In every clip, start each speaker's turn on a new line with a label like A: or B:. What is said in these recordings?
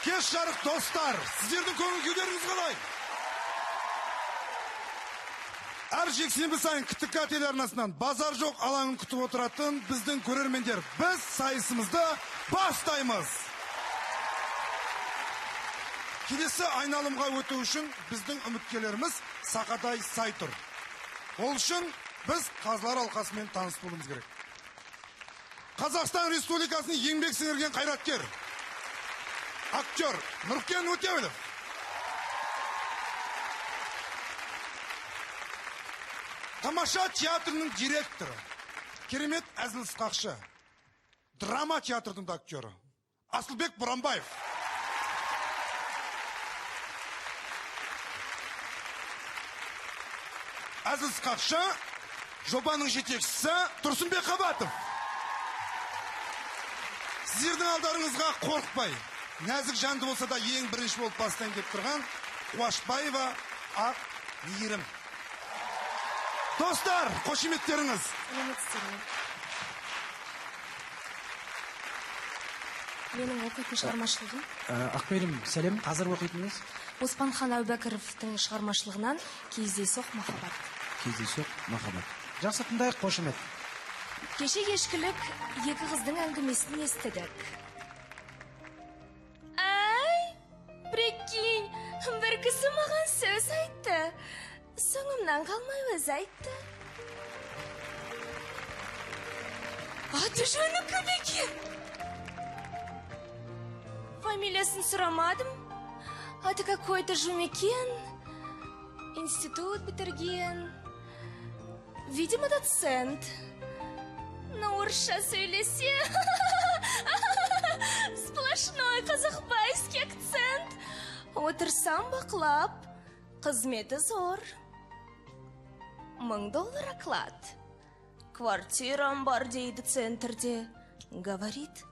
A: Кеш жарық достар, сіздердің көңіл күйлеріңіз қалай? Әр жексенбі сайын КТК телеарнасынан базар жоқ алаңын күтіп отыратын біздің көрермендер, біз сайысымызды бастаймыз. Келесі айналымға өту үшін біздің үміткерлеріміз сақадай сай тұр. Ол үшін біз қазылар алқасымен таныс болуымыз керек. Қазақстан Республикасының еңбек сіңірген қайраткер, актер Нұркен Өтеуілов. Тамаша театрының директоры, керемет әзіл-сықақшы, драма театрының да актері Асылбек Боранбаев. Әзіл-сықақшы, жобаның жетекшісі Тұрсынбек Қабатов. Сіздердің алдарыңызға қорықпай, нәзік жанды болса да ең бірінші болып бастайын деп тұрған Қуашбаева Ақ Мейірім. Достар, қошеметтеріңіз.
B: Сәлеметсіздер ме? Менің оқитын шығармашылығым.
C: Ақмейірім, сәлем. Қазір оқитыныңыз?
B: Оспанхан Әубәкіровтің шығармашылығынан Кездейсоқ махаббат.
C: Кездейсоқ махаббат. Жақсы, тыңдайық, қошемет.
B: Кеше кешкілік екі қыздың әңгімесін естідік. Ай, прикинь, бір кісі маған сөз айтты. Соңымнан қалмай өзі айтты. Аты жөні кім екен? Фамилиясын сұрамадым. Аты какой-то Жумекен. Институт бітірген. Видимо, доцент. Но орысша сөйлесе. Сплошной қазақбайский акцент. Отырсам бақылап, қызметі зор. $1000 оклад. Квартирам бар дейді центрде. Говорит,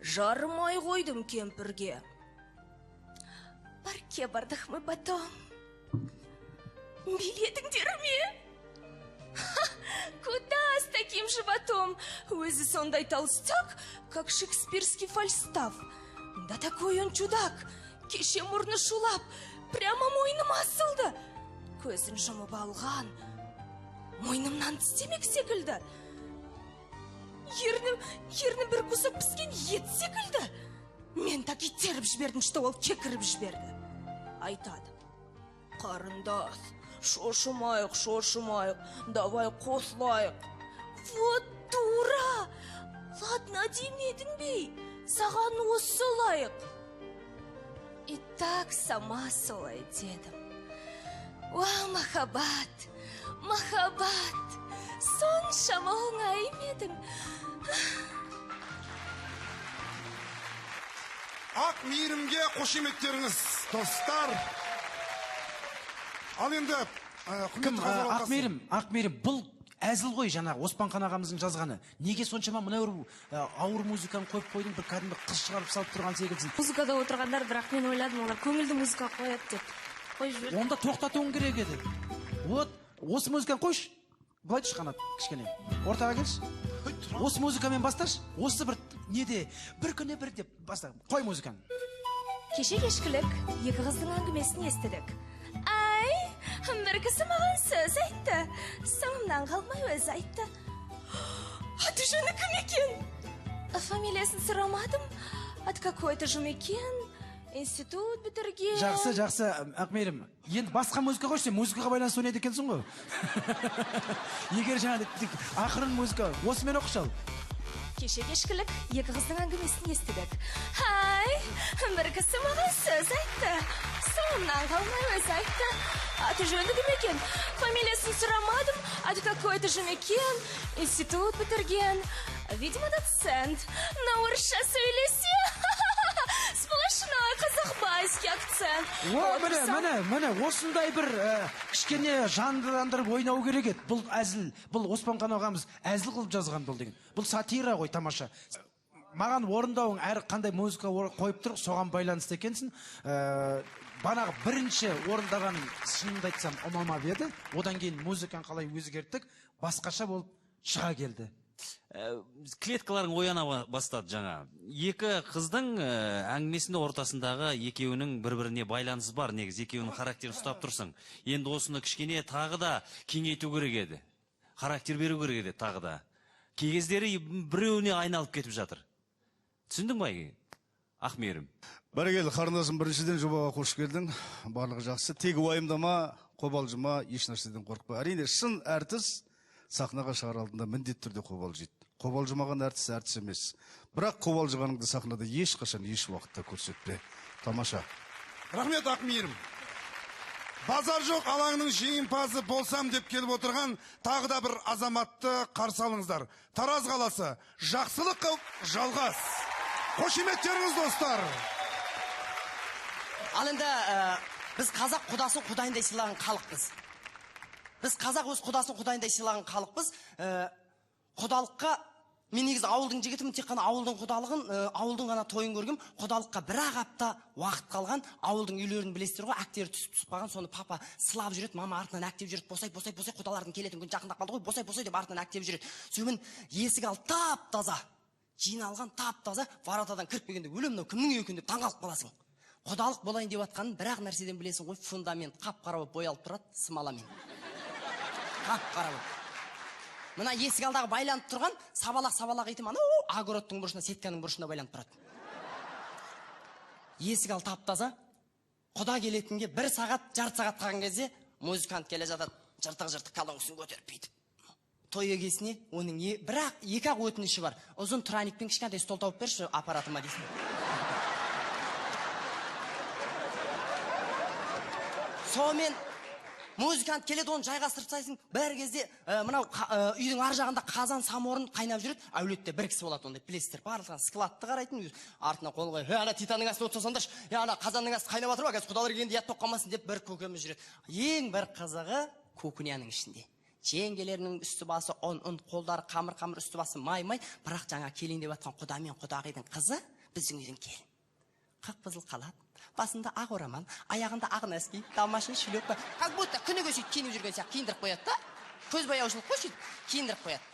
B: жарымай қойдым кемпірге. Паркке бардық мы потом. Билетіңдер ме? Куда с таким животом? Өзі сондай толстяк, как шекспирский Фальстаф. Да такой он чудак. Кеше мұрны шулап, прямо мойныма асылды. Көзін жұмып алған, мойнымнан тістемек секілді. Ерні бір кусок піскен ет секілді. Мен так итеріп жібердім, что ол кекіріп жіберді. Айтады, қарындас, шошымайық, шошымайық, давай қосылайық. Вот дура! Ладно демедің бе, саған осы лайық. И так сама солай дедім. Уа, махаббат, махаббат, соншама оңай ма едің?
A: Ақ мейірімге қошеметтеріңіз, достар. Ал енді,
C: кім, Ақ мейірім, Ақ мейірім, бұл әзіл ғой жаңағы Оспанхан ағамыздың жазғаны. Неге соншама мына ауыр музыканы қойып қойдың, бір кәдімгі қыз шығарып салып тұрған секілдісің.
B: Музыкада отырғандар, бірақ мен ойладым, олар көңілді музыка қояды деп. Қойып жіберді.
C: Онда тоқтатуың керек еді. Вот, осы музыканы қойшы. Былай түш, Қанат, кішкене. Ортаға келші. Осы музыкамен басташы. Осы бір неде, бір күні бір деп баста. Қой музыканы.
B: Кеше кешкілік екі қыздың әңгімесін естідік. Ай, бір кісі маған сөз айтты. Соңымнан қалмай өзі айтты. Аты жөні кім екен? Фамилиясын сұрамадым. Аты какой-то Жумекен. Институт бітірген.
C: Жақсы, жақсы, Ақмейірім. Енді басқа музыка қойшы, сен музыкаға байланысты ойнайды екенсің ғой. Егер жаңа ақырын музыка, осымен оқышы ал.
B: Кеше кешкілік екі қыздың әңгімесін естідік. Ай, бір кісі маған сөз айтты. Соңымнан қалмай өзі айтты. Аты жөні кім екен? Фамилиясын сұрамадым. Аты какой-то Жумекен. Институт бітірген. Видимо, доцент. Но орысша сөйлесе. Сплошной қазақбайский акцент.
C: О, міне, міне, міне, осындай бір кішкене жандандырып ойнау керек еді. Бұл әзіл, бұл Оспанхан ағамыз әзіл қылып жазған бұл деген. Бұл сатира ғой, тамаша. Маған орындауың әрі қандай музыка қойып тұр, соған байланысты екенсің. Банағы бірінші орындаған, шынымды айтсам, ұнамап еді. Одан кейін музыканы қалай өзгерттік, басқаша болып шыға келді.
D: Клеткаларың ояна бастады жаңа. Екі қыздың әңгімесінің ортасындағы екеуінің бір-біріне байланысы бар негізі, екеуінің характерін ұстап тұрсың. Енді осыны кішкене тағы да кеңейту керек еді. Характер беру керек еді тағы да. Кей кездері біреуіне айналып кетіп жатыр. Түсіндің ба, Ақмейірім?
E: Бәрекелді, қарындасым, біріншіден жобаға қош келдің. Барлығы жақсы. Тек уайымдама, қобалжыма, еш нәрседен қорықпа. Әрине, шын әртіс сахнаға шығар алдында міндетті түрде қобалжиды. Қобалжымаған әртіс әртіс емес. Бірақ қобалжығаныңды сахнада ешқашан, еш уақытта көрсетпе. Тамаша.
A: Рахмет, Ақмейірім. Базар жоқ алаңның жеңімпазы болсам деп келіп отырған тағы да бір азаматты қарсы алыңыздар. Тараз қаласы, Жақсылықов Жалғас. Қошеметтеріңіз, достар.
F: Ал енді біз қазақ құдасын құдайындай сыйлаған халықпыз. Біз қазақ өз құдасын құдайындай сыйлаған халықпыз. Құдалыққа, мен негізі ауылдың жігітімін, тек қана ауылдың құдалығын, ауылдың ғана тойын көргем. Құдалыққа бір-ақ апта уақыт қалған, ауылдың үйлерін білесіздер ғой, әктері түсіп қалған, соны папа сылап жүреді, мама артынан әктеп жүреді, босай, босай, босай, құдалардың келетін күн жақындап қалды ғой, босай, босай деп артынан әктеп жүреді. Сонымен есік алды тап-таза, жиналған тап-таза, воротадан кіріп келгенде өлем мынау кімнің үйі екен деп таңғалып қаласың. Құдалық болайын деп жатқанын бір-ақ нәрседен білесің ғой, фундамент қап-қара болып боялып тұрады, смоламен. Қап-қара болып. Мына есік алдағы байланып тұрған сабалақ-сабалақ итім анау огородтың бұрышына, сетканың бұрышына байланып тұрады. Есік алды тап-таза. Құда келетінге бір сағат, жарты сағат қалған кезде музыкант келе жатады, жыртық-жыртық колонкасын көтеріп бүйтіп. Той егесіне оның бірақ екі-ақ өтініші бар. Ұзын траникпен кішкентай стол тауып берші аппаратыма дейсің. Сонымен музыкант келеді, оны жайғастырып тастайсың. Бір кезде мынау үйдің ар жағында қазан саморын қайнап жүреді. Әулетте бір кісі болады ондай, білесіздер. Барлығын складты қарайтын, артына қол қойып, ана титанның астына отырсаңдаршы, ана қазанның асты қайнап жатыр ғой, қазір құдалар келгенде ұят болып қалмасын деп бір көкеміз жүреді. Ең бір қызығы кухняның ішінде. Жеңгелерінің үсті басы ұн-ұн, қолдары қамыр-қамыр, үсті басы май-май. Бірақ жаңа келін деп жатқан құда мен құдағидың қызы біздің үйдің келін. Қып-қызыл қалат, басында ақ орамал, аяғында ақ нәски, далмашын шлепка. Как будто күніге сөйтіп киініп жүрген сияқты киіндіріп қояды да. Көз бояушылық қой, сөйтіп киіндіріп қояды.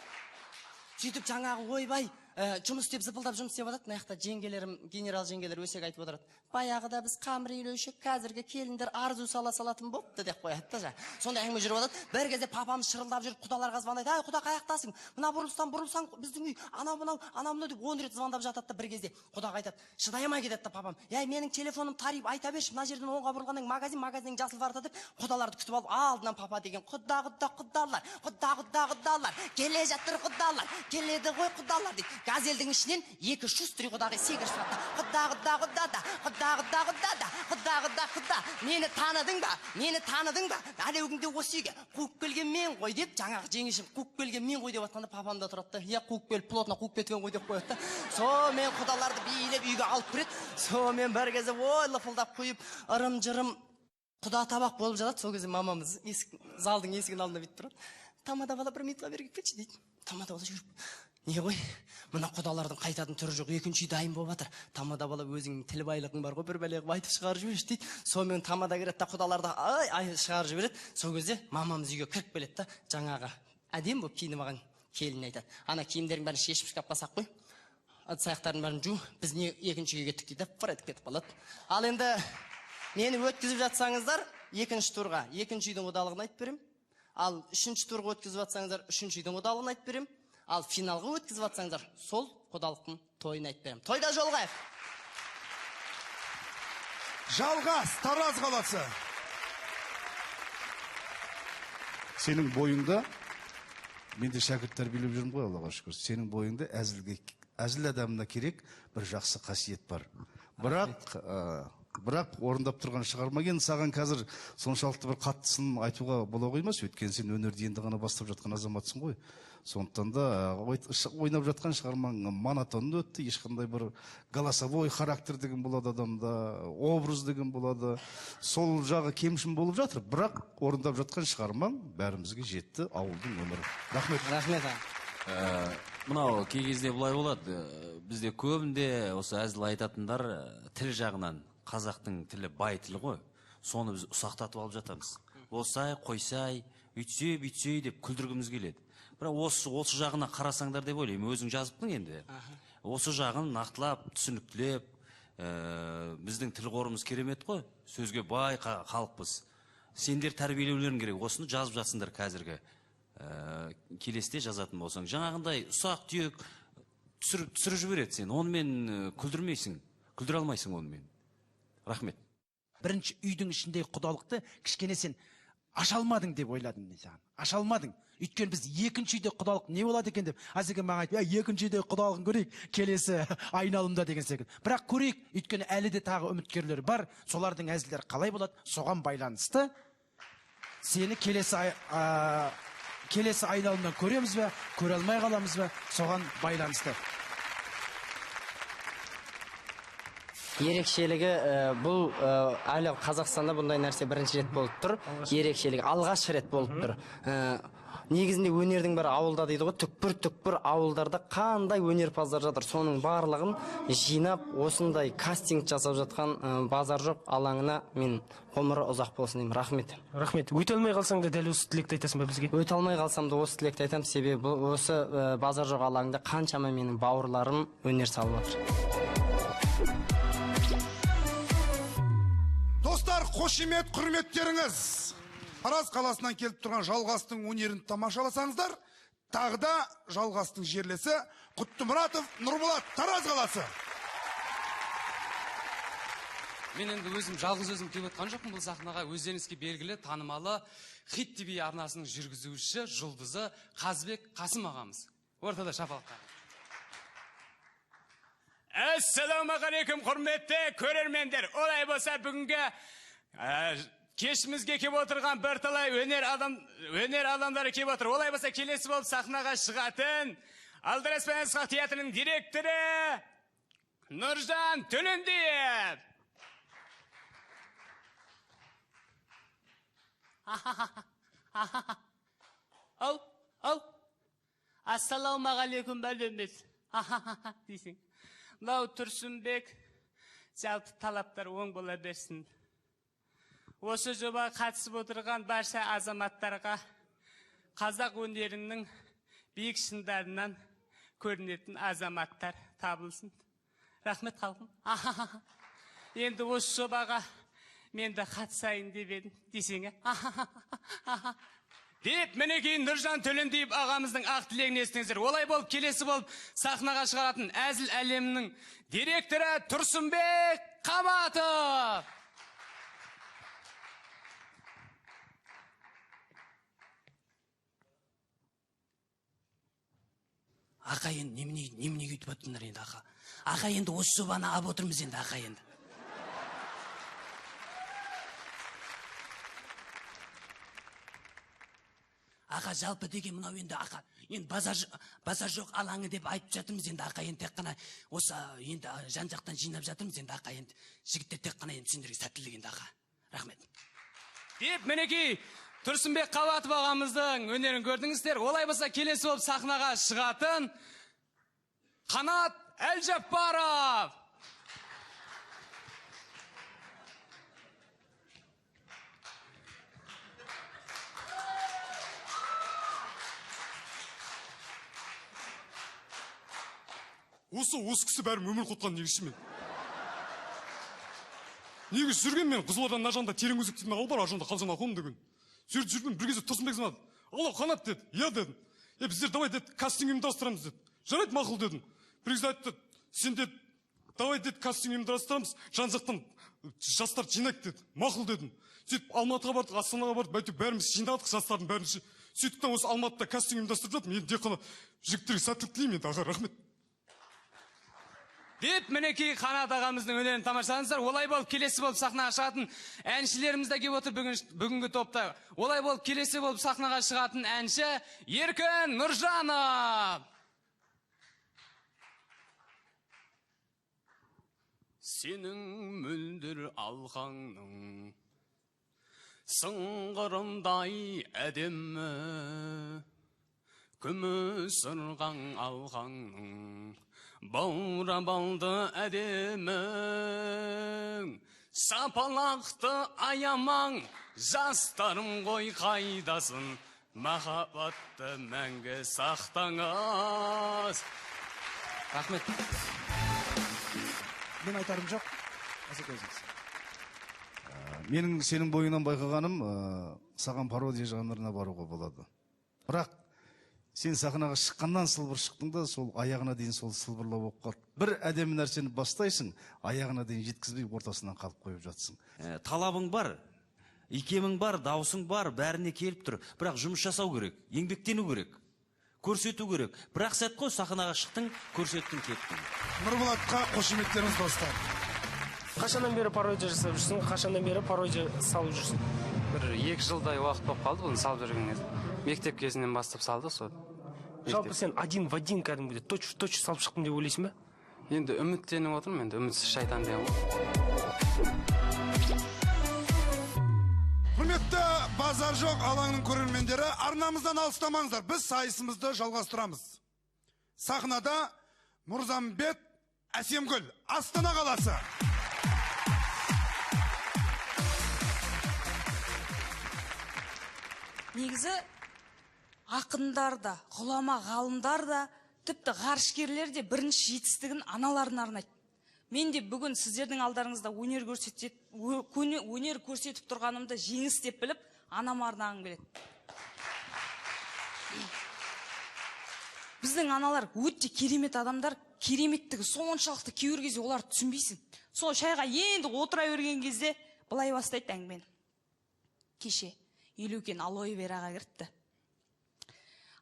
F: Сөйтіп жаңағы ойбай, жұмыс істеп, зыпылдап жұмыс істеп жатады. Мына жақта жеңгелерім, генерал жеңгелер өсек айтып отырады. Баяғыда біз қамыр илеуші, қазіргі келіндер арзу сала салатын болыпты деп қояды да жаңа. Сондай әңгіме жүріп жатады. Бір кезде папамыз шырылдап жүріп құдаларға звондайды. Ай, құда қаяқтасың? Мына бұрылыстан бұрылсаң біздің үй, анау мынау, анау мынау деп 10 рет звондап жатады да. Бір кезде құдаға айтады. Шыдай алмай кетеді да папам. Ей, менің телефоным тариф, айта берші, мына жерден оңға бұрылғаннан магазин, магазиннен жасыл ворота деп құдаларды күтіп алып, алдынан папа деген құда, құда, құдалар, құда, құда, құдалар, келе жатыр құдалар, келеді ғой құдалар дейді. Газельдің ішінен екі шустрый құдағи секіріп шығады. Құда, құда, құда да, құда, құда, құда да, құда, құда, құда. Мені таныдың ба? Мені таныдың ба? Әлі күнде осы үйге қуып келген мен ғой деп, жаңағы жеңешем қуып келген мен ғой деп жатқанда папам да тұрады да, иә қуып келіп, плотно қуып кеткен ғой деп қояды да. Сонымен құдаларды билеп үйге алып кіреді. Сонымен бір кезде ой лыпылдап құйып, ырым-жырым құда табақ болып жатады. Сол кезде мамамыз есік, залдың есігінің алдында бүйтіп тұрады. Тамада бала бір минутқа бері келіп кетші дейді. Тамада бала жүгіріп, не ғой, мына құдалардың қайтатын түрі жоқ, екінші үй дайын болып жатыр. Тамада бала өзіңнің тіл байлығың бар ғой, бір бәле қылып айтып шығарып жіберші дейді. Сонымен тамада кіреді да құдаларды ай ай шығарып жібереді. Сол кезде мамамыз үйге кіріп келеді да, жаңағы әдемі болып киініп алған келін айтады. Ана киімдердің бәрін шешіп шкафқа салып қой, ыдыс аяқтардың бәрін жу, біз не екінші үйге кеттік дейді, пыр етіп кетіп қалады. Ал енді мені өткізіп жатсаңыздар, екінші турға, екінші үйдің құдалығын айтып беремін. Ал үшінші турға өткізіп жатсаңыздар, үшінші үйдің құдалығын айтып беремін. Ал финалға өткізіп жатсаңыздар, сол құдалықтың тойын айтып беремін. Тойда жолығайық.
A: Жалғас, Тараз қаласы.
E: Сенің бойыңда, мен де шәкірт тәрбиелеп жүрмін ғой, Аллаға шүкір. Сенің бойыңда әзіл адамына керек бір жақсы қасиет бар. Бірақ орындап тұрған шығарма енді саған қазір соншалықты бір қаттысын айтуға бола қоймас, өйткені сен өнерді енді ғана бастап жатқан азаматсың ғой. Сондықтан да ойнап жатқан шығармаң монотонды өтті, ешқандай бір голосовой характер деген болады адамда, образ деген болады. Сол жағы кемшін болып жатыр, бірақ орындап жатқан шығармаң бәрімізге жетті, ауылдың өмірі. Рахмет.
F: Рахмет.
D: Мынау кей кезде былай болады, бізде көбінде осы әзіл айтатындар тіл жағынан, қазақтың тілі бай тіл ғой, соны біз ұсақтатып алып жатамыз. Осай, қойсай, үйтсе, бүйтсе деп күлдіргіміз келеді. Бірақ осы жағына қарасаңдар деп ойлаймын. Өзің жазыптың енді. Осы жағын нақтылап, түсініктілеп, біздің тіл қорымыз керемет қой. Сөзге бай халықпыз. Сендер тәрбиелеулерің керек. Осыны жазып жатсыңдар қазіргі. Келесіде жазатын болсаң. Жаңағындай ұсақ түйек түсіріп жібереді сен. Онымен күлдірмейсің. Күлдіре алмайсың онымен. Рахмет.
C: Бірінші үйдің ішіндегі құдалықты кішкене сен аша алмадың деп ойладым мен саған. Аша алмадың. Өйткені біз екінші үйде құдалық не болады екен деп Асеке маған айтты, екінші үйде құдалығын көрейік келесі айналымда деген секілді. Бірақ көрейік, өйткені әлі де тағы үміткерлер бар, солардың әзілдері қалай болады, соған байланысты сені келесі айналымнан көреміз бе, көре алмай қаламыз ба, соған байланысты.
F: Ерекшелігі бұл әлі Қазақстанда бұндай нәрсе бірінші рет болып тұр. Ерекшелігі алғаш рет болып тұр. Негізінде өнердің бәрі ауылда дейді ғой, түкпір-түкпір ауылдарда қандай өнерпаздар жатыр, соның барлығын жинап осындай кастинг жасап жатқан базар жоқ алаңына мен ғұмыры ұзақ болсын деймін. Рахмет.
G: Рахмет. Өте алмай қалсаң да дәл осы тілекті айтасың ба бізге?
F: Өте алмай қалсам да осы тілекті айтамын, себебі осы базар жоқ алаңында қаншама менің бауырларым өнер салып жатыр.
A: Достар, қошемет, құрметтеріңіз. Тараз қаласынан келіп тұрған Жалғастың өнерін тамашаласаңыздар, тағы да Жалғастың жерлесі Құттымұратов Нұрболат, Тараз қаласы.
H: Мен енді өзім жалғыз өзім келіп отқан жоқпын бұл сахнаға. Өздеріңізге белгілі танымалы Хит ТВ арнасының жүргізуші жұлдызы Қазбек Қасым ағамыз. Ортада шапалаққа.
I: Ассалаумағалейкум, құрметті көрермендер. Олай болса бүгінгі кешімізге келіп отырған бірталай өнер адамдары келіп отыр. Олай болса келесі болып сахнаға шығатын Алдарас пен Ысқақ театрының директоры Нұржан Төлендиев.
J: Ау, ау. Ассалаумағалейкум бәлемет. Дейсің. Мынау Тұрсынбек, жалпы талаптар оң бола берсін. Осы жобаға қатысып отырған барша азаматтарға қазақ өнерінің биік шыңдарынан көрінетін азаматтар табылсын. Рахмет халқым. Енді осы жобаға мен де қатысайын деп едім десең.
I: Деп мінекей Нұржан Төлендиев ағамыздың ақ тілегін естіңіздер. Олай болып келесі болып сахнаға шығаратын әзіл әлемінің директоры Тұрсынбек Қабатов.
K: Ақа енді немене өйтіп отырсыңдар енді ақа. Ақа енді осы жобаны алып отырмыз енді ақа енді. Ақа жалпы деген мынау енді ақа, енді базар жоқ алаңы деп айтып жатырмыз енді ақа, енді тек қана осы енді жан жақтан жинап жатырмыз енді ақа, енді жігіттер тек қана енді сендерге сәттілік енді ақа. Рахмет.
I: Деп мінекей Тұрсынбек Қабатов ағамыздың өнерін көрдіңіздер. Олай болса келесі болып сахнаға шығатын Қанат Әлжаппаров.
L: Осы кісі бәрім өмір қотқан негізші мен. Негіз жүрген мен Қызылорданың ар жағында терең өзек дейтін ауыл бар, ар жағында Қалжан Ахун деген. Сол жерде жүрген бір кезде Тұрсынбек звондады. Алло, Қанат деді. Иә дедім. Біздер давай деді, кастинг ұйымдастырамыз деді. Жарайды, мақұл дедім. Бір кезде айтты, сен деді, давай деді, кастинг ұйымдастырамыз, жан жақтан жастар жинайық деді. Мақұл дедім. Сөйтіп Алматыға бардық, Астанаға бардық, әйтеуір бәріміз жинадық жастардың бәрін. Сөйтіп та осы Алматыда кастинг ұйымдастырып жатырмын. Енді тек қана жігіттерге сәттілік тілеймін енді, аға, рахмет.
I: Деп мінекей Қанат ағамыздың өнерін тамашалаңыздар. Олай болып келесі болып сахнаға шығатын әншілеріміз де келіп отыр бүгінгі топта. Олай болып келесі болып сахнаға шығатын әнші Еркін Нұржанов. Сенің мөлдір алқаңның сыңғырындай әдемі, күміс сырғаң алқаңның баурап алды әдемің. Сапалақты аямаң, жастарым қой қайдасын,
H: Махаббатты мәңгі сақтаңыз. Рахмет.
C: Мен айтарым жоқ. Асеке өзіңіз.
E: Менің сенің бойыңнан байқағаным, саған пародия жанрына баруға болады. Бірақ сен сахнаға шыққаннан сылбыр шықтың да, сол аяғына дейін сол сылбырлау болып қалды. Бір әдемі нәрсені бастайсың, аяғына дейін жеткізбей ортасынан қалып қойып жатсың.
D: Талабың бар, икемің бар, даусың бар, бәріне келіп тұр. Бірақ жұмыс жасау керек, еңбектену керек, көрсету керек. Бірақ сәт қой, сахнаға шықтың, көрсеттің, кеттің.
A: Нұрболатқа қошеметтеріңіз достар.
G: Қашаннан бері пародия жасап жүрсің? Қашаннан бері пародия салып жүрсің?
H: Бір 2 жылдай уақыт болып қалды бұны салып жүрген кезде. Мектеп кезінен бастап салдық сол.
G: Жалпы сен один в один кәдімгідей точь в точь салып шықтым деп ойлайсың ба?
H: Енді үміттеніп отырмын, енді үмітсіз шайтан деген ғой.
A: Құрметті Базар жоқ алаңның көрермендері, арнамыздан алыстамаңыздар. Біз сайысымызды жалғастырамыз. Сахнада Мырзамбет Әсемгүл, Астана қаласы.
M: Негізі ақындар да, ғұлама ғалымдар да, тіпті ғарышкерлер де бірінші жетістігін аналарына арнайды. Мен де бүгін сіздердің алдарыңызда өнер көрсетіп тұрғанымды жеңіс деп біліп, анама арнағым келеді. Біздің аналар өте керемет адамдар, кереметтігі соншалықты кейбір кезде оларды түсінбейсің. Сол шайға енді отыра берген кезде былай бастайды әңгімені. Кеше Елеукен алоэ вераға кіріпті.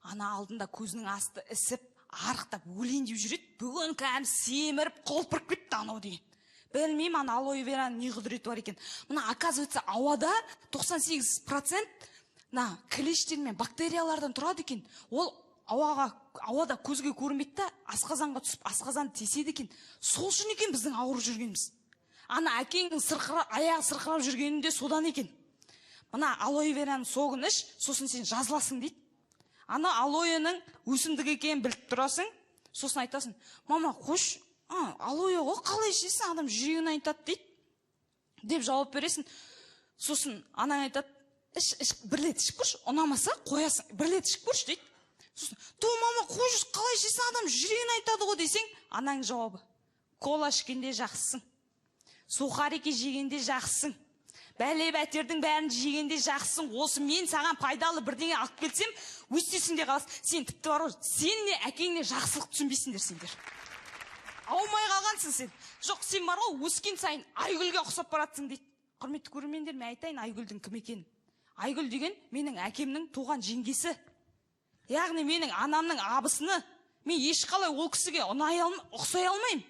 M: Ана алдында көзінің асты ісіп, арықтап өлейін деп жүреді. Бүгін кәдімгі семіріп, қолпырып кетті анау деген. Білмеймін, ана алоэ вераның не құдіреті бар екен. Мына оказывается ауада 98% мына клещтер мен бактериялардан тұрады екен. Ол ауада көзге көрінбейді да, асқазанға түсіп, асқазан теседі екен. Сол үшін екен біздің ауырып жүргеніміз. Ана әкеңнің аяғы сырқырап жүргенінде содан екен. Мына алоэ вераның согын іш, сосын сен жазыласың дейді. Ана алоэның өсімдік екенін біліп тұрасың, сосын айтасың, мама, қош, алоэ ғой, қалай ішесің, адам жүрегін айтады дейді, деп жауап бересің. Сосын анаң айтады, іш, бір рет ішіп көрші, ұнамаса қоясың, бір рет ішіп көрші дейді. Сосын, ту, мама, қош, қалай ішесің, адам жүрегін айтады ғой десең, анаң жауабы, кола ішкенде жақсысың, сухарики жегенде жақсысың, бәле бәтердің бәрін жегенде жақсысың, осы мен саған пайдалы бірдеңе алып келсем, өстесің де қаласың. Сен тіпті бар ғой, сен не әкеңне жақсылық түсінбейсіңдер сендер. Аумай қалғансың сен. Жоқ, сен бар ғой, өскен сайын Айгүлге ұқсап баратсың дейді. Құрметті көрермендер, мен айтайын Айгүлдің кім екенін. Айгүл деген менің әкемнің туған жеңгесі. Яғни менің анамның абысыны. Мен ешқалай ол кісіге ұнай ұқсай алмаймын.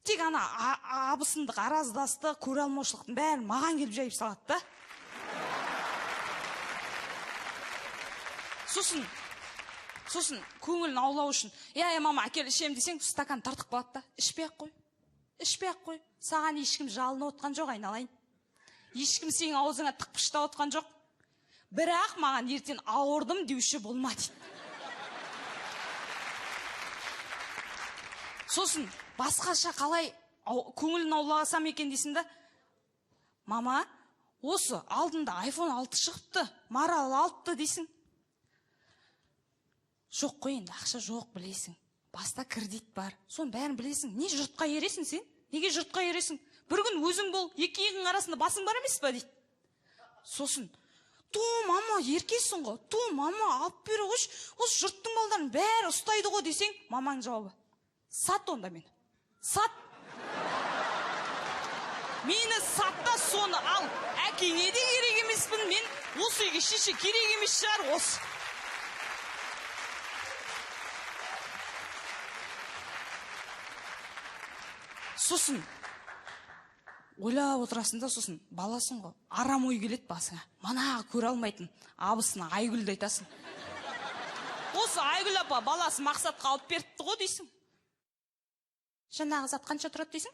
M: Тек ана абысындық, араздастық, көре алмаушылықтың бәрін маған келіп жайып салады да. Сосын көңілін аулау үшін, иә, мама, әкел ішемін десең, стакан тартып қалады да. Ішпей ақ қой. Ішпей ақ қой. Саған ешкім жалынып отқан жоқ, айналайын. Ешкім сенің аузыңа тықпыштап отқан жоқ. Бірақ маған ертең ауырдым деуші болма дейді. Сосын басқаша қалай көңілін ауласам екен дейсің да. Мама, осы алдында iPhone 6 шығыпты, Марал алыпты дейсің. Жоқ қой енді, ақша жоқ білесің. Баста кредит бар, соның бәрін білесің. Не жұртқа ересің сен? Неге жұртқа ересің? Бір күн өзің бол, екі иығың арасында басың бар емес па дейді. Сосын, ту мама, еркесің ғой, ту мама, алып бере қойшы, осы жұрттың балдарын бәрі ұстайды ғой десең, мамаң жауабы. Сат онда мені. Сат. Мені сат та соны ал. Әкеңе де керек емеспін, мен осы үйге шеше керек емес шығар осы. Сосын ойлап отырасың да, сосын баласың ғой, арам ой келеді басыңа. Манағы көре алмайтын абысына Айгүлді айтасың. Осы Айгүл апа баласы Мақсатқа алып беріпті ғой дейсің. Жаңағы зат қанша тұрады дейсің?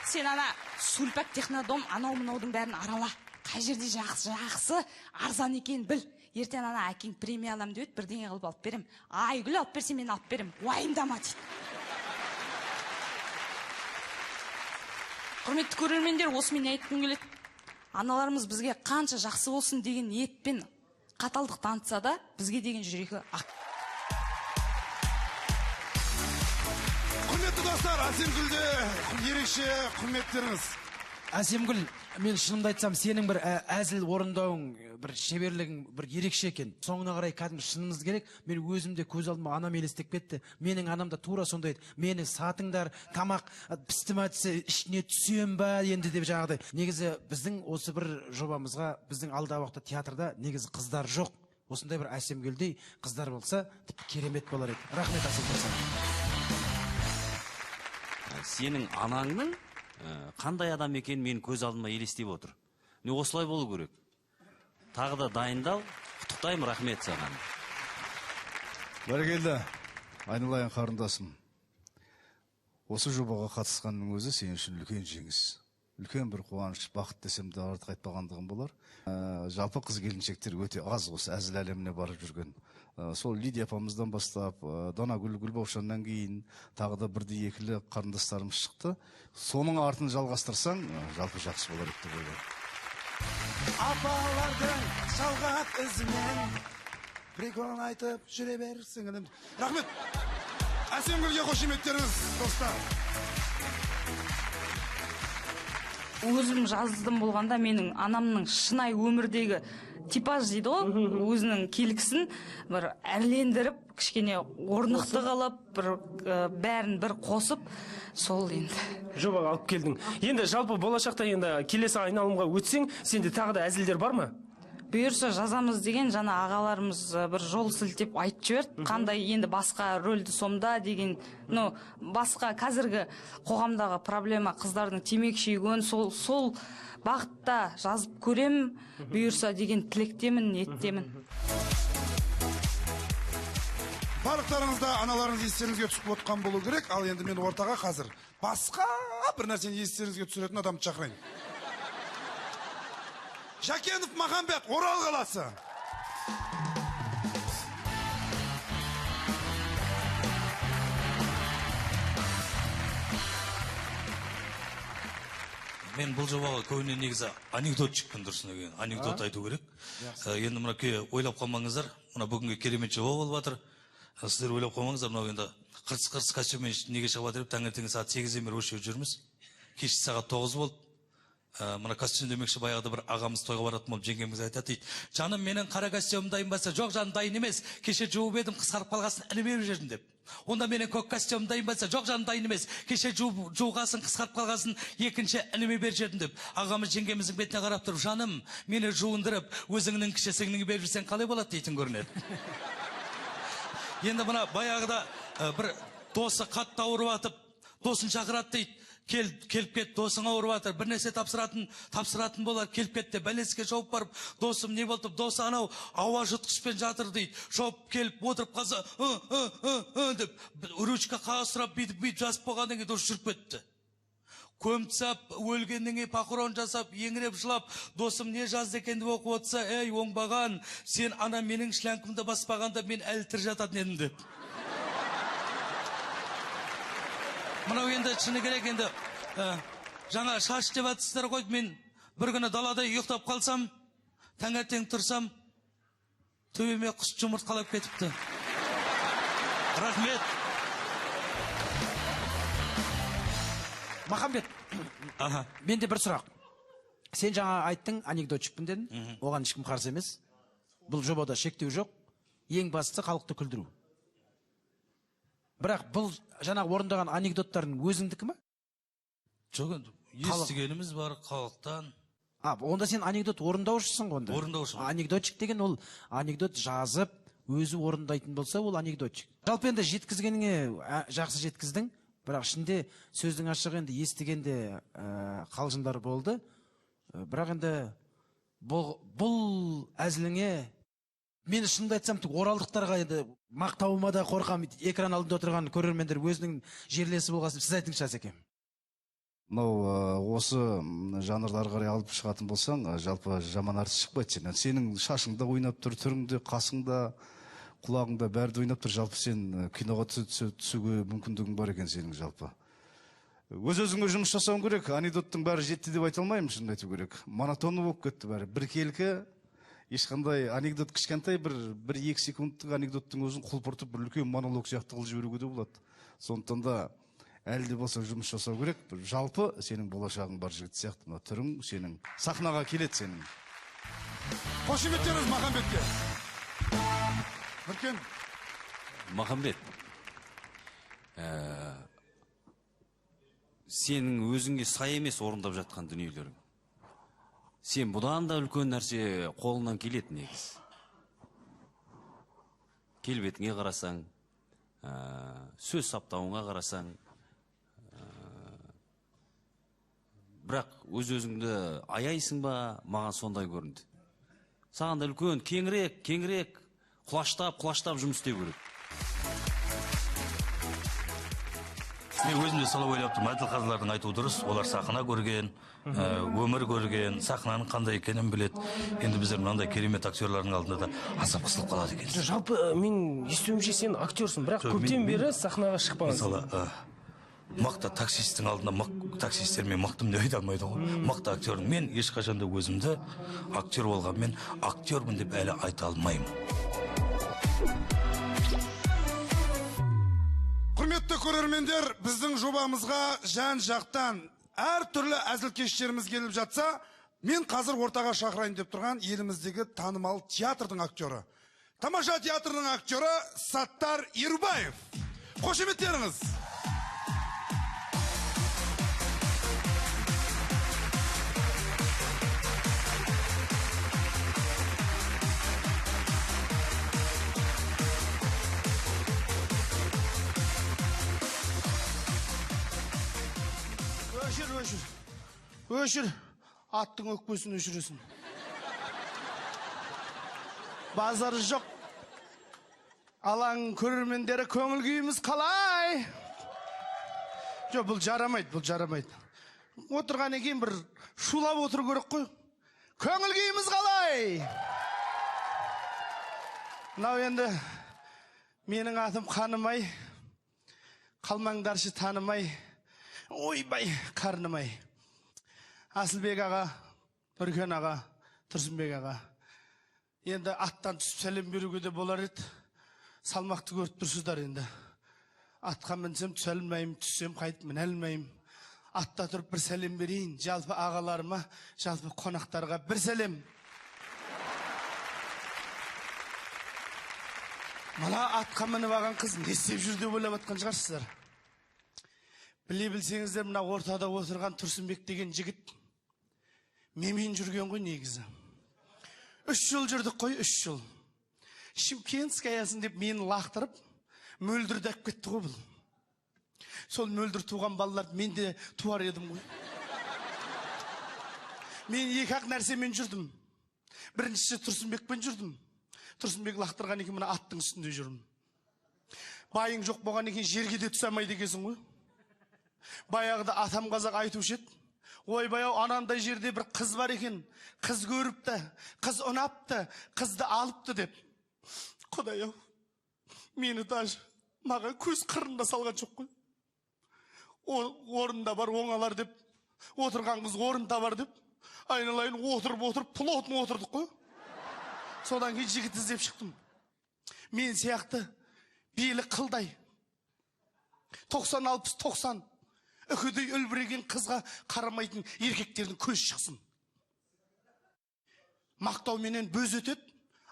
M: Сен ана Сульпак технодом анау мынаудың бәрін арала. Қай жерде жақсы, арзан екенін біл. Ертең ана әкең премия алам деп еді, бірдеңе қылып алып берем. Айгүл алып берсе мен алып берем. Уайымдама дейді. Құрметті көрермендер, осымен не айтқым келеді? Аналарымыз бізге қанша жақсы болсын деген ниетпен қаталдық танытса да, бізге деген жүрегі ақ.
A: Құрметті достар, Әсемгүлде ерекше құрметтеріңіз.
C: Әсемгүл, мен шынымды айтсам, сенің бір әзіл орындауың, бір шеберлігің бір ерекше екен. Соңына қарай кәдімгі шынымыз керек, мен өзім де көз алдыма анам елестеп кетті. Менің анам да тура сондай еді. Мені сатыңдар, тамақ пісті ма десе, ішіне түсем ба енді деп жаңағыдай. Негізі біздің осы бір жобамызға, біздің алдағы уақытта театрда негізі қыздар жоқ. Осындай бір Әсемгүлдей қыздар болса, тіпті керемет болар еді. Рахмет, Әсемгүл саған.
D: Сенің анаңның қандай адам екенін мен көз алдыма елестеп отыр. Міне осылай болу керек. Тағы да дайындал, құттықтаймын, рахмет саған.
E: Бәрекелді, айналайын қарындасым. Осы жобаға қатысқанның өзі сен үшін үлкен жеңіс. Үлкен бір қуаныш, бақыт десем де артық айтпағандығым болар. Жалпы қыз келіншектер өте аз осы әзіл әлеміне барып жүрген. Сол Лидия апамыздан бастап, Данагүл, Гүлбаушаннан кейін тағы да бірді екілі қарындастарымыз шықты. Соның артын жалғастырсаң, жалпы жақсы болар еді деп ойлаймын.
A: Апалардың жалғақ ізімен приколын айтып жүре бер сіңілім. Рахмет. Әсемгүлге қошеметтеріңіз, достар.
M: Өзім жаздым болғанда менің анамның шынайы өмірдегі типаж дейді ғой, өзінің келгісін бір әрлендіріп, кішкене орнықты қылып, бір бәрін бір қосып, сол енді.
G: Жобаға алып келдің. Енді жалпы болашақта енді келесі айналымға өтсең, сенде тағы да әзілдер бар ма?
M: Бұйырса жазамыз деген жаңа ағаларымыз бір жол сілтеп айтып жіберді. Қандай енді басқа рөлді сомда деген, ну, басқа қазіргі қоғамдағы проблема қыздардың темекі шегуін, сол бағытта жазып көрем, бұйырса деген тілектемін, ниеттемін.
A: Барлықтарыңызда аналарыңыз естеріңізге түсіп отқан болу керек, ал енді мен ортаға қазір басқа бір нәрсені естеріңізге түсіретін адамды шақырайын. Жәкенов Махамбет, Орал қаласы.
N: Мен бұл жобаға көбіне негізі анекдотчикпін, дұрысын деген. Анекдот айту керек. Енді мына ойлап қалмаңыздар, мына бүгінгі керемет жоба болып жатыр. Сіздер ойлап қалмаңыздар, мынау енді қыртыс-қыртыс костюммен неге шығып жатыр деп таңертеңгі сағат 8-ден бері осы жерде жүрміз. Кешкі сағат 9 болды. Мына костюм демекші, баяғыда бір ағамыз тойға баратын болып жеңгеміз айтады дейді. Жаным, менің қара костюмім дайын ба? Жоқ, жаным, дайын емес. Кеше жуып едім, қысқарып қалғасын іліп жібердім деп. Онда менің көк костюмім дайын ба? Жоқ, жаным, дайын емес. Кеше жуғасын, қысқарып қалғасын, екінші ініме беріп жібердім деп. Ағамыз жеңгеміздің бетіне қарап тұрып, жаным, мені жуындырып, өзіңнің кіші сіңліңе беріп жіберсең қалай болады дейтін көрінеді. Енді мына баяғыда бір досы қатты ауырып атып, досын шақырады дейді. Келіп кет, досың ауырып жатыр, бір нәрсе тапсыратын болар, келіп кет деп бәлеске жауып барып, досым не болды, досы анау ауа жұтқышпен жатыр дейді. Жауып келіп отырып қалса, деп ручка қағаз сұрап бүйтіп жазып болғаннан кейін досы жүріп кетті. Көміп тастап, өлгеннен кейін похорон жасап, еңіреп жылап, досым не жазды екен деп оқып отырса, ей, оңбаған, сен ана менің шләңкімді баспағанда мен әлі тірі жататын едім деп. Мынау енді шыны керек, енді жаңа шаш деп атсыздар ғой, мен бір күні далада ұйықтап қалсам, таңертең тұрсам, төбеме құс жұмыртқалап кетіпті. Рахмет.
C: Махамбет, менде бір сұрақ. Сен жаңа айттың, анекдотчикпін дедің, оған ешкім қарсы емес. Бұл жобада шектеу жоқ. Ең бастысы халықты күлдіру. Бірақ бұл жаңа орындаған анекдоттардың өзіңдікі ме?
N: Жоқ, енді естігеніміз бар халықтан.
C: Онда сен анекдот орындаушысың ғой онда.
N: Орындаушымын.
C: Анекдотчик деген ол анекдот жазып, өзі орындайтын болса, ол анекдотчик. Жалпы енді жеткізгеніңе жақсы жеткіздің, бірақ ішінде сөздің ашығы енді естігенде қалжыңдар болды. Бірақ енді бұл әзіліңе мен шынымды айтсам, оралдықтарға енді мақтауыма да қорқам, экран алдында отырған көрермендер өзінің жерлесі болғасын, сіз айтыңызшы, Асеке.
E: Мынау осы жанрды ары қарай алып шығатын болсаң, жалпы жаман артист шықпайды сенен. Сенің шашың да ойнап тұр, түрің де, қасың да, құлағың да, бәрі де ойнап тұр. Жалпы сен киноға түсуге мүмкіндігің бар екен сенің жалпы. Өз өзіңе жұмыс жасауың керек. Анекдоттың бәрі жетті деп айта алмаймын, шынын айту керек. Монотонды болып кетті бәрі. Біркелкі, ешқандай анекдот, кішкентай бір 2 секундтық анекдоттың өзін құлпыртып бір үлкен монолог сияқты қылып жіберуге де болады. Сондықтан да әлі де болса жұмыс жасау керек. Жалпы сенің болашағың бар жігіт сияқты, мына түрің сенің сахнаға келеді сенің.
A: Қошеметтеріңіз Махамбетке. Нұркен.
D: Махамбет, сенің өзіңе сай емес орындап жатқан дүниелерің. Сен бұдан да үлкен нәрсе қолынан келеді негіз. Келбетіңе қарасаң, сөз саптауыңа қарасаң, бірақ өз өзіңді аяйсың ба, маған сондай көрінді. Саған да үлкен, кеңірек, кеңірек, құлаштап, құлаштап жұмыс істеу керек.
N: Мен өзім де солай ойлап тұрмын. Әділ қазылардың айтуы дұрыс. Олар сахна көрген, өмір көрген, сахнаның қандай екенін біледі. Енді біздер мынандай керемет актерлардың алдында да азап қысылып қалады екенбіз.
G: Жалпы мен естуімше сен актерсың, бірақ көптен бері сахнаға шықпағансың.
N: Мысалы, мықты таксисттің алдында таксисттер мен мықтым деп айта алмайды ғой. Мықты актермін. Мен ешқашан да өзімді актер болғанмен актермін деп әлі айта алмаймын.
A: Құрметті көрермендер, біздің жобамызға жан-жақтан әртүрлі әзілкештеріміз келіп жатса, мен қазір ортаға шақырайын деп тұрған еліміздегі танымал театрдың актері. Тамаша театрының актері Саттар Ерубаев. Қошеметтеріңіз.
O: Өшір, өшір, аттың өкпесін өшіресің. Базары жоқ. Алаң көрермендері, көңіл күйіміз қалай? Жоқ, бұл жарамайды, бұл жарамайды. Отырғаннан кейін бір шулап отыру керек қой. Көңіл күйіміз қалай? Мынау енді менің атым Қанымай, қалмаңдаршы танымай. Ойбай, қарнымай. Асылбек аға, Нұркен аға, Тұрсынбек аға. Енді аттан түсіп сәлем беруге де болар еді. Салмақты көріп тұрсыздар енді. Атқа мінсем түсе алмаймын, түссем қайтып міне алмаймын. Атта тұрып бір сәлем берейін. Жалпы ағаларыма, жалпы қонақтарға бір сәлем. Мына атқа мініп алған қыз не істеп жүр деп ойлап жатқан шығарсыздар. Біле білсеңіздер, мына ортада отырған Тұрсынбек деген жігіт менімен жүрген ғой негізі. 3 жыл жүрдік қой, 3 жыл. Шымкентскаясын деп мені лақтырып, Мөлдірді алып кетті ғой бұл. Сол Мөлдір туған балаларды мен де туар едім ғой. Мен екі ақ нәрсемен жүрдім. Біріншісі Тұрсынбекпен жүрдім. Тұрсынбек лақтырған екен, мына аттың үстінде жүрмін. Байың жоқ болған екен, жерге де түсе алмайды екенсің ғой. Баяғыда атам қазақ айтушы еді. Ойбай ау, анандай жерде бір қыз бар екен. Қыз көріпті, қыз ұнапты, қызды алыпты деп. Құдай ау, мені даже маған көз қырында салған жоқ қой. Орында бар, оңалар деп, отырған қыз орын табар деп, айналайын отырып-отырып, плотно отырдық қой. Содан кейін жігіт іздеп шықтым. Мен сияқты белі қылдай, 90-60-90 үкідей үлбіреген қызға қарамайтын еркектердің көзі шықсын. Мақтауменен бөз өтеді,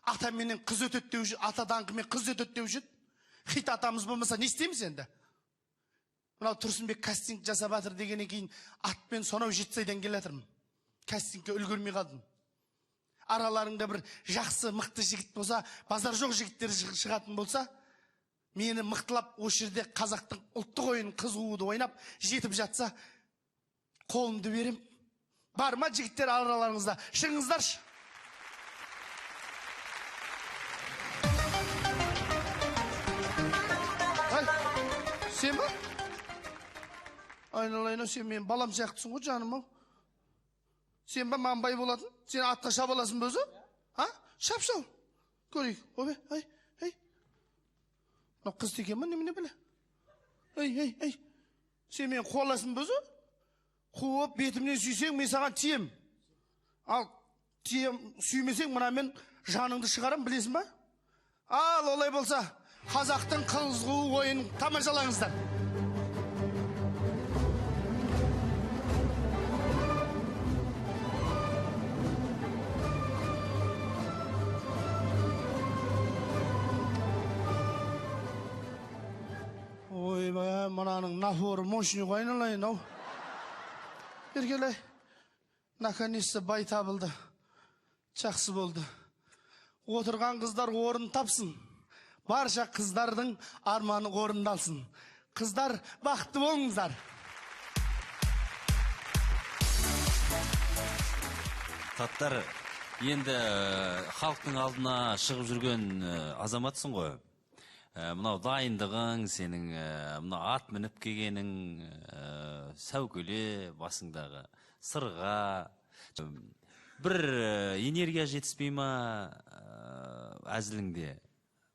O: атаменен қыз өтеді деуші, ата даңқымен қыз өтеді деуші. Хит атамыз болмаса не істейміз енді? Мынау Тұрсынбек кастинг жасап жатыр дегеннен кейін атпен сонау Жетісайдан келе жатырмын. Кастингке үлгермей қалдым. Араларыңда бір жақсы, мықты жігіт болса, базар жоқ жігіттер шығатын болса, мені мықтылап осы жерде қазақтың ұлттық ойынын қыз қууды ойнап жетіп жатса, қолымды берем. Бар ма жігіттер араларыңызда? Шығыңыздаршы. Ай, сен ба? Айналайын, сен менің балам сияқтысың ғой, жаным ау. Сен ба маған бай болатын? Сен атқа шаба аласың ба өзі? А? Шап-шап. Көрейік. Ойбай, ай, ай. Мынау қыз екен ба, немене біле? Ай, ай, ай. Сен мені қуаласың ба өзі? Қуып бетімнен сүйсең, мен саған тием. Ал тием, сүймесең, мына мен жаныңды шығарам, білесің ба? Ал олай болса, қазақтың қыз қуу ойынын тамашалаңыздар. Ойбай, мынаның напоры мощный ғой айналайын ау. Бергелей, наконец-то бай табылды. Жақсы болды. Отырған қыздар орын тапсын. Барша қыздардың арманы орындалсын. Қыздар, бақытты болыңыздар.
D: Таттар, енді халықтың алдына шығып жүрген азаматсың ғой. Мынау дайындығың, сенің мына ат мініп келгенің, сәукеле басыңдағы сырға, бір энергия жетіспей ма әзіліңде?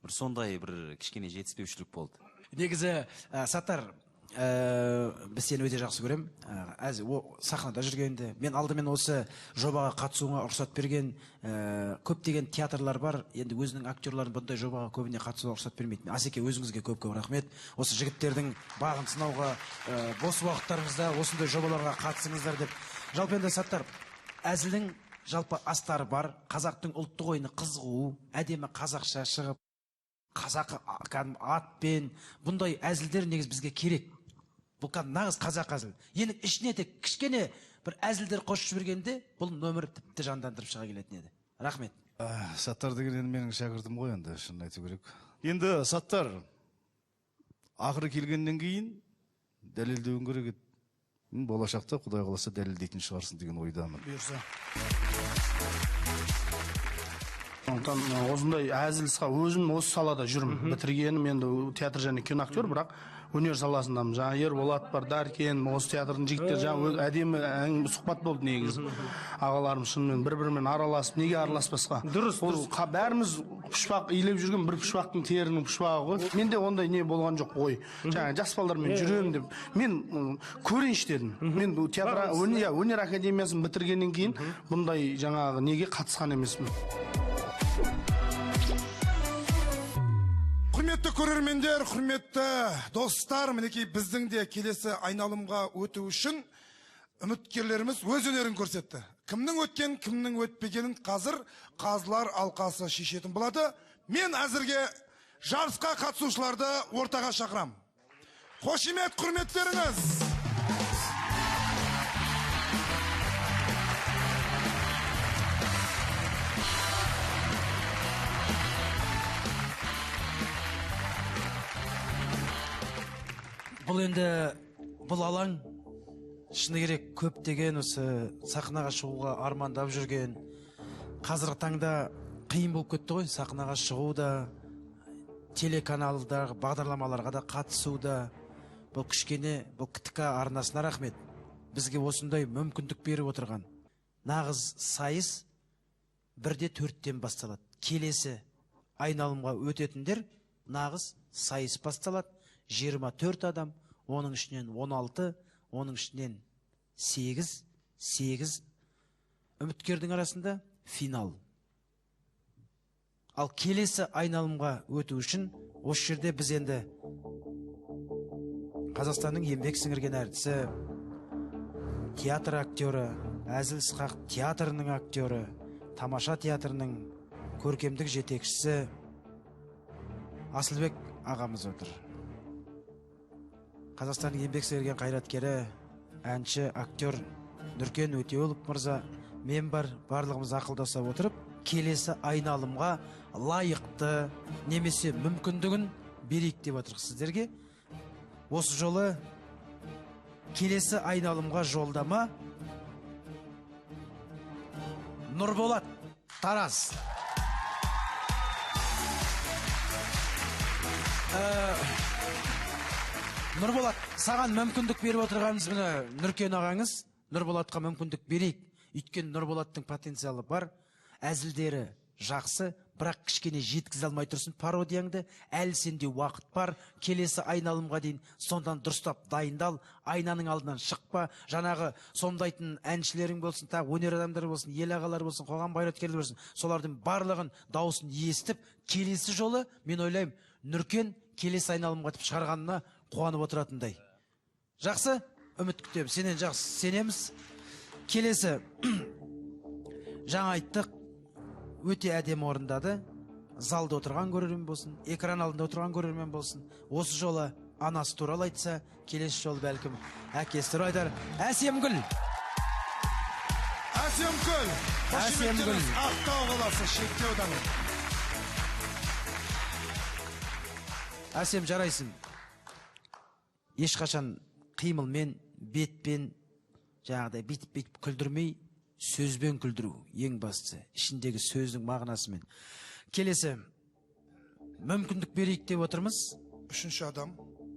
D: Бір сондай бір кішкене жетіспеушілік болды.
C: Негізі, Саттар, біз сені өте жақсы көрем. Сахнада жүргенде, мен алдымен осы жобаға қатысуыңа рұқсат берген көптеген театрлар бар. Енді өзінің актерларын бұндай жобаға көбіне қатысуға рұқсат бермейді. Асеке, өзіңізге көп-көп рахмет. Осы жігіттердің бағын сынауға, бос уақыттарыңызда осындай жобаларға қатысыңыздар деп. Жалпы енді Саттар, әзілдің жалпы астары бар. Қазақтың ұлттық ойыны қыз қуу, әдемі қазақша шығып, қазақ атпен, бұндай әзілдер негізі бізге керек. Бұл нағыз қазақ әзіл. Енді ішіне тек кішкене бір әзілдер қосып жібергенде, бұл нөмір тіпті жандандырып шыға келетін еді. Рахмет.
E: Саттар деген енді менің шәкіртім ғой енді, шынын айту керек. Енді Саттар, ақыры келгеннен кейін дәлелдеуің керек еді. Болашақта Құдай қаласа дәлелдейтін шығарсың деген ойдамын.
O: Бұйырса. Сондықтан осындай әзіл сқа өзім осы салада жүрмін. Бітіргенім енді театр және кино актер, бірақ өнер саласындамын. Жаңа Ерболат бар, Дәркен, осы театрдың жігіттері жаңа әдемі сұхбат болды негізі. Ағаларым шынымен бір-бірімен араласып, неге араласпасқа?
G: Дұрыс,
O: дұрыс. Бәріміз пұшпақ илеп жүрген бір пұшпақтың терінің пұшпағы ғой. Менде ондай не болған жоқ ой. Жаңа жас балдармен жүремін деп. Мен көрейінші дедім. Мен театр өнер академиясын бітіргеннен кейін бұндай жаңағы неге қатысқан емеспін.
A: Құрметті көрермендер, құрметті достар, мінекей біздің де келесі айналымға өту үшін үміткерлеріміз өз өнерін көрсетті. Кімнің өткен, кімнің өтпегенін қазір қазылар алқасы шешетін болады. Мен әзірге жарысқа қатысушыларды ортаға шақырам. Қошемет, құрметтеріңіз!
C: Бұл енді, бұл алаң шыны керек көптеген осы сахнаға шығуға армандап жүрген. Қазіргі таңда қиын болып кетті ғой, сахнаға шығу да, телеканалдағы бағдарламаларға да қатысу да. Бұл кішкене, бұл КТК арнасына рахмет. Бізге осындай мүмкіндік беріп отырған. Нағыз сайыс 1-4-тен басталады. Келесі айналымға өтетіндер нағыз сайыс басталады. 24 адам, оның ішінен 16, оның ішінен 8, 8 үміткердің арасында финал. Ал келесі айналымға өту үшін осы жерде біз енді Қазақстанның еңбек сіңірген әртісі, театр актері, әзіл сықақ театрының актері, тамаша театрының көркемдік жетекшісі Асылбек ағамыз отыр. Қазақстанның еңбек сіңірген қайраткері, әнші, актер Нұркен Өтеуілов мырза, мен бар, барлығымыз ақылдаса отырып, келесі айналымға лайықты немесе мүмкіндігін берейік деп отырмыз сіздерге. Осы жолы келесі айналымға жолдама Нұрболат Тараз. Нұрболат, саған мүмкіндік беріп отырғанымыз міне Нұркен ағаңыз. Нұрболатқа мүмкіндік берейік. Өйткені Нұрболаттың потенциалы бар, әзілдері жақсы, Бірақ кішкене жеткізе алмай тұрсың пародияңды. Әлі сенде уақыт бар. Келесі айналымға дейін сондан дұрыстап дайындал, айнаның алдынан шықпа. Жаңағы сомдайтын әншілерің болсын, тағы өнер адамдары болсын, ел ағалары болсын, қоғам қайраткерлері болсын, солардың барлығын дауысын естіп, келесі жолы мен ойлаймын, Нұркен келесі айналымға тіп шығарғанына қуанып отыратындай. Жақсы, үміт күтеміз, сенен жақсы сенеміз. Келесі жаңа айттық, өте әдемі орындады. Залда отырған көрермен болсын, экран алдында отырған көрермен болсын. Осы жолы анасы туралы айтса, келесі жолы бәлкім әкесі туралы айтар. Әсемгүл.
A: Әсемгүл.
C: Әсемгүл.
A: Ақтау қаласы, Шетпе ауданы.
C: Әсем, жарайсың. Ешқашан қимылмен, бетпен, жаңағыдай бүйтіп-бүйтіп күлдірмей, сөзбен күлдіру ең бастысы, ішіндегі сөздің мағынасымен. Келесі мүмкіндік берейік деп отырмыз.
A: Үшінші адам.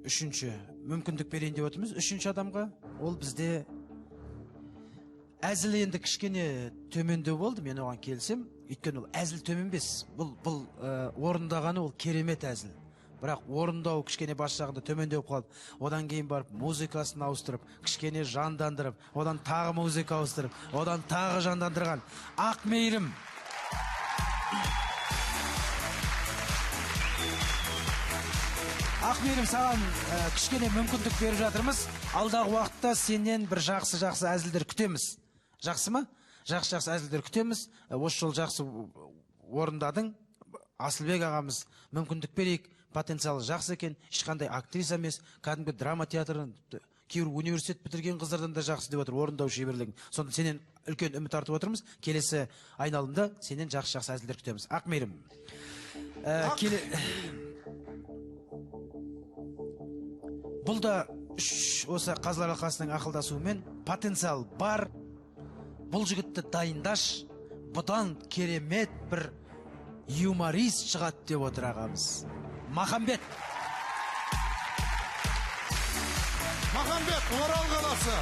C: Үшінші мүмкіндік берейін деп отырмыз. Үшінші адамға, ол бізде әзіл енді кішкене төмендеу болды, мен оған келісем. Өйткені ол әзіл төмен емес. Бұл орындағаны ол керемет әзіл. Бірақ орындау кішкене бас жағында төмендеу қалды. Одан кейін барып музыкасын ауыстырып, кішкене жандандырып, одан тағы музыка ауыстырып, одан тағы жандандырған Ақмейірім. Ақмейірім, саған кішкене мүмкіндік беріп жатырмыз. Алдағы уақытта сенен бір жақсы-жақсы әзілдер күтеміз. Жақсы ма? Жақсы-жақсы әзілдер күтеміз. Осы жол жақсы орындадың. Асылбек ағамыз, мүмкіндік берейік. Потенциалы жақсы екен, ешқандай актриса емес, кәдімгі драма театрын, кейбір университет бітірген қыздардан да жақсы деп отыр, орындау шеберлігін. Сонда сенен үлкен үміт артып отырмыз. Келесі айналымда сенен жақсы-жақсы әзілдер күтеміз. Ақмейірім. Бұл да осы қазылар алқасының ақылдасуымен потенциал бар. Бұл жігітті дайындаш, бұдан керемет бір юморист шығады деп отыр ағамыз. Махамбет.
A: Махамбет, Орал қаласы.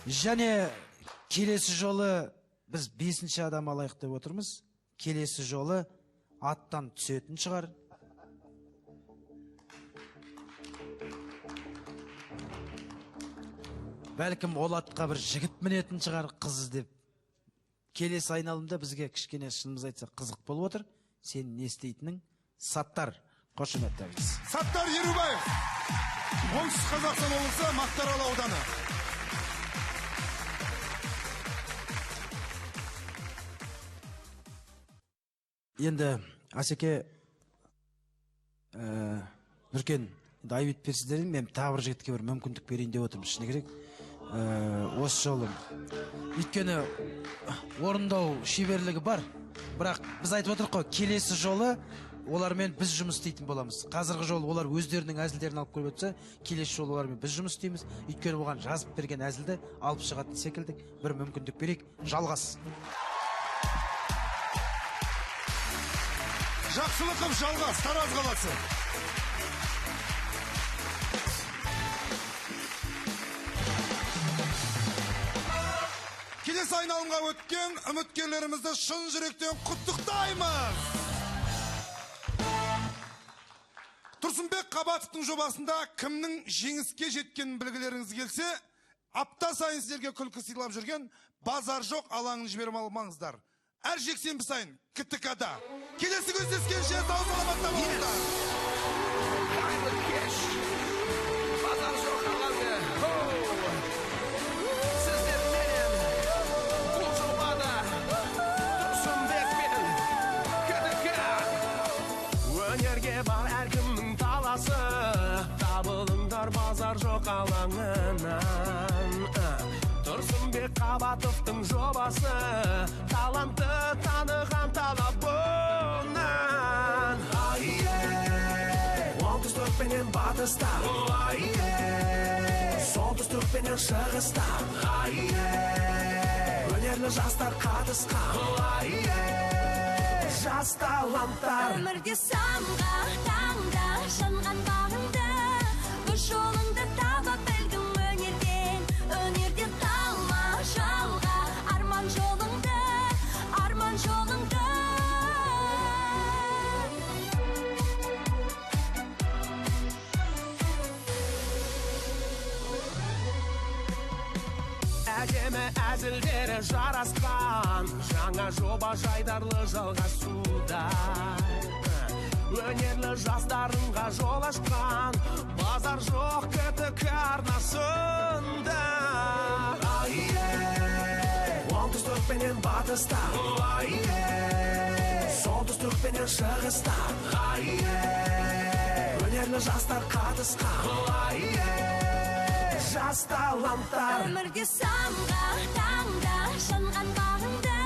C: Және келесі жолы біз 5-ші адам алайық деп отырмыз. Келесі жолы аттан түсетін шығар. Бәлкім ол атқа бір жігіт мінетін шығар, қыз іздеп. Келесі айналымда бізге кішкене шынымыз айтсақ қызық болып отыр. Сен не істейтінің? Саттар. Қошеметтейміз.
A: Саттар Ерубаев. Оңтүстік Қазақстан облысы, Мақтаарал ауданы.
C: Енді Асеке, Нұркен, енді айып етпесіздер, мен тағы бір жігітке бір мүмкіндік берейін деп отырмын, шыны керек. Осы жолы. Өйткені орындау шеберлігі бар, бірақ біз айтып отырмық қой, келесі жолы олармен біз жұмыс істейтін боламыз. Қазіргі жолы олар өздерінің әзілдерін алып келіп отырса, келесі жолы олармен біз жұмыс істейміз. Өйткені оған жазып берген әзілді алып шығатын секілді. Бір мүмкіндік берейік. Жалғас.
A: Жақсылықов Жалғас, Тараз қаласы. Келесі айналымға өткен үміткерлерімізді шын жүректен құттықтаймыз. Тұрсынбек Қабатовтың жобасында кімнің жеңіске жеткенін білгілеріңіз келсе, апта сайын сіздерге күлкі сыйлап жүрген базар жоқ алаңын жіберіп алмаңыздар. Әр жексенбі сайын КТК-да. Келесі кездескенше сау саламатта болыңыздар.
P: Қайырлы кеш. Базар жоқ алаңы. Сіздерменен бұл жобада Тұрсынбек пен КТК. Өнерге бар әркімнің таласы, табылыңдар базар жоқ алаңынан. Тұрсынбек Қабатовтың жобасы, талантты таныған талабынан. Ай-е, оңтүстік пенен батыста, ай-е, солтүстік пенен шығыста, ай-е, өнерлі жастар қатысқан, ай-е, жас таланттар.
B: Өмірде самға, таңда, жанған бағыңды, өз жолыңды таба білгін өнерден, өнерден талма, жалға, арман жолыңды.
P: әзілдері жарасқан. Жаңа жоба жайдарлы жалғасуда. Өнерлі жастарынға жол ашқан базар жоқ КТК арнасында. Оңтүстік пенен батыста, солтүстік пенен шығыста, өнерлі жастар қатысқан, жас таланттар.
B: Өмірде самға, таңда, жанған бағыңды,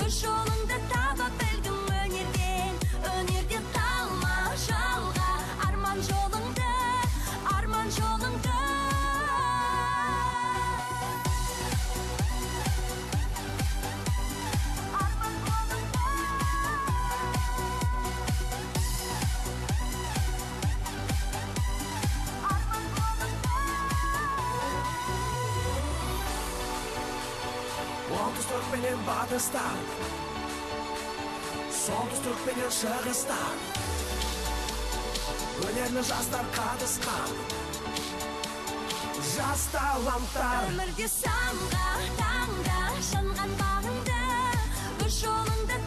B: өз жолыңды таба білгін өнерден. Өнерден талма, жалға, арман жолыңды, арман жолыңды.
P: Оңтүстік пенен батыста, солтүстік пенен шығыста, өнерлі жастар қатысқан, жас таланттар.
B: Өмірде самға, таңда, жанған бағыңды, өз жолыңды